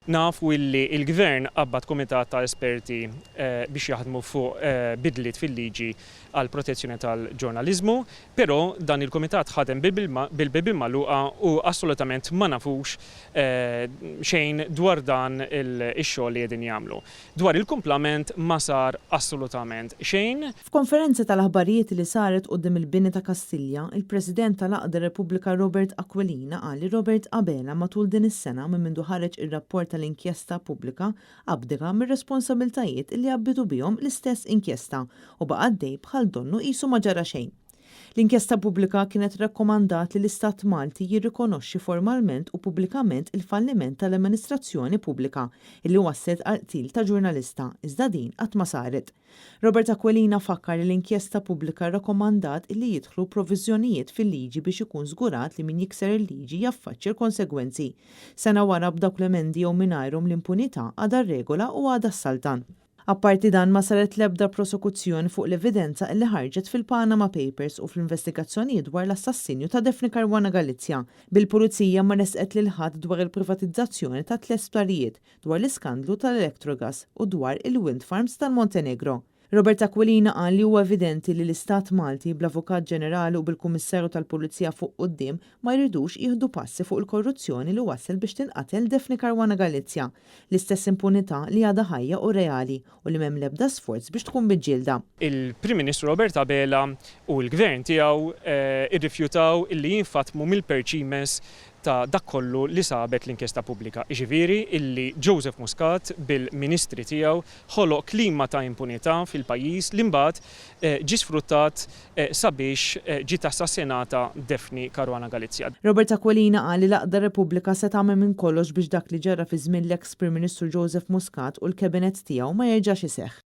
Nafu illi l-Gvern qabbad kumitat ta' esperti biex jaħdmu fuq bidliet fil-liġi għall-protezzjoni tal-ġurnaliżmu, però dan il-kumitat ħadem bil-bibien magħluqa u assolutament ma nafux xejn dwar dan ix-xogħol li qegħdin jagħmlu. Dwar il-kumplament ma sar assolutament xejn. F'konferenza tal-aħbarijiet li saret quddiem il-bini ta' Kastilja, il-President tal-Għaqda Repubblika Robert Aquilina qal li Robert Abela matul din is-sena minn mindu ħareġ ir-rapport tal-inkjesta pubblika abdika mir-responsabiltajiet li għabbitu bihom l-istess inkjesta u baqa' għaddej bħal donnu qisu ma ġara xejn. L-inkjesta pubblika kienet rrakkomandat li l-Istat Malti jirrikonoxxi formalment u pubblikament il-falliment tal-amministrazzjoni pubblika illi wasslet għall-qtil ta' ġurnalista, iżda din qatt ma saret. Robert Aquilina fakkar li l-inkjesta pubblika rrakkomandat illi jidħlu proviżjonijiet fil-liġi biex ikun żgurat li min jikser il-liġi jaffaċċja l-konsegwenzi. Sena wara b'dawk l-emendi jew mingħajrhom l-impunità għadha r-regola u għadha s-saltan. Apparti dan ma saret l-ebda prosekuzzjoni fuq l-evidenza illi ħarġet fil-Panama Papers u fl-investigazzjonijiet dwar l-assassinju ta' Daphne Caruana Galizia, bil-Pulizija ma ressqet lil ħadd dwar il-privatizzazzjoni ta' tlett sptarijiet, dwar l-iskandlu tal-Electrogas u dwar il-wind farms tal-Montenegro. Robert Aquilina qal li huwa evidenti li l-Istat Malti, bl-Avukat Ġenerali u bil-Kummissarju tal-Pulizija fuq quddiem, ma jridux jieħdu passi fuq il-korruzzjoni li wasslet biex tinqatel Daphne Caruana Galizia, L-istess impunità li għadha ħajja u reali u li m'hemm l-ebda sforz biex tkun miġġielda. Il-Prim Ministru Robert Abela u l-Gvern tiegħu rrifjutaw illi jinfatmu mill-perċimes ta' dak kollu li sabet l-inkjesta pubblika, jiġifieri illi Joseph Muscat bil-Ministri tiegħu ħoloq klima ta' impunità fil-pajjiż li mbagħad ġie sfruttat sabiex ġiet assassinata Daphne Caruana Galizia. Robert Aquilina qal li l-Għaqda Repubblika se tagħmel minn kollox biex dak li ġara fi żmien l-eks Prim Ministru Joseph Muscat u l-Kabinett tiegħu ma jerġax iseħħ.